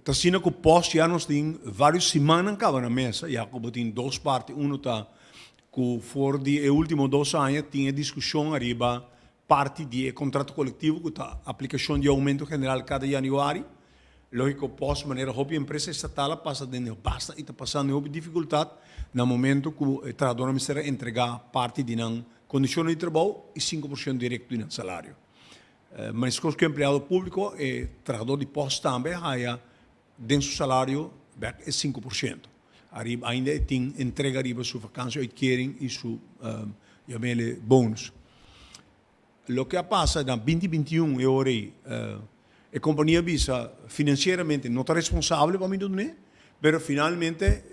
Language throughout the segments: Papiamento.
Ta asina ku Post ya nos tin varios simannan kaba na mesa, ya ku bo tin dos parti, uno ta ku for di e ultimo dos aña tin e diskushon ariba parti di e kontrato kolektivo ku ta aplikashon di oumento general kada yanüari. Lógiko Post manera hopi empresa estatal a pasa den basta i ta pasando hopi difikultat na momento ku e trahadornan mester a entregá parti di nan kondishonnan di trabou i 5% direkto di nan salario. Meskos ku empleado públiko, e trahador di pòst tambe a haya den su salario bèk e 5%. Ariba ainda e tin entrega riba su vakantie-uitkering i su yam'ele bonus. Loke a pasa na 2021 e ora ei, e kompania a bisa finansieramente no ta responsabel pa mi dun'é, pero finalmente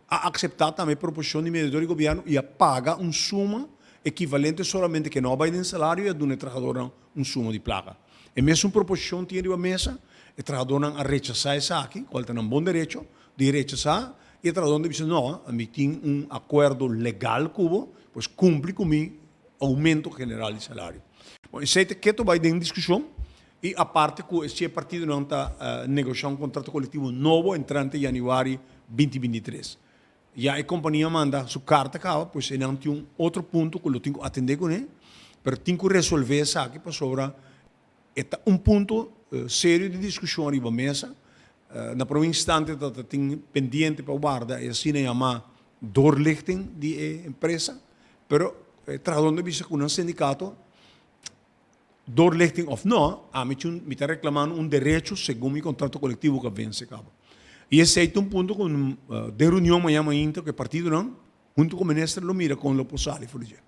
a akseptá tambe e proposishon di mediador di gobièrnu i a paga un suma ekivalente solamente ke no a bai den salario i a duna e trahadornan un suma di plaka. E mesun proposishon tin riba mesa, e trahadornan a rechasá esaki, kual ta nan bon derecho di rechasá, i e trahadornan ta bisa no, mi tin un akuerdo legal ku bo, pues kumpli ku mi oumento general di salario. Bon, esei ta keto bai den diskushon i aparte ku si e partidonan ta negoshá un kontrato kolektivo nobo entrante yanüari 2023. Ya e kompania manda su karta kaba, pues einan tin un otro punto ku lo tin ku atendé kuné, pero tin ku resolvé esaki pasobra e ta un punto serio di diskushon riba mesa. Na prome instante ta ta tin pendiente pa warda e asina yamá doorlichting di e empresa, pero e trahadornan ta bisa ku nan sindikato doorlichting of no, ami tin mi ta reklamando un derecho segun mi kontrato kolektivo ku a vense kaba. I esei ta un punto ku den reunion mañana mainta ku e partidonan hunto ku minister lo mira kon lo por sali for di dje.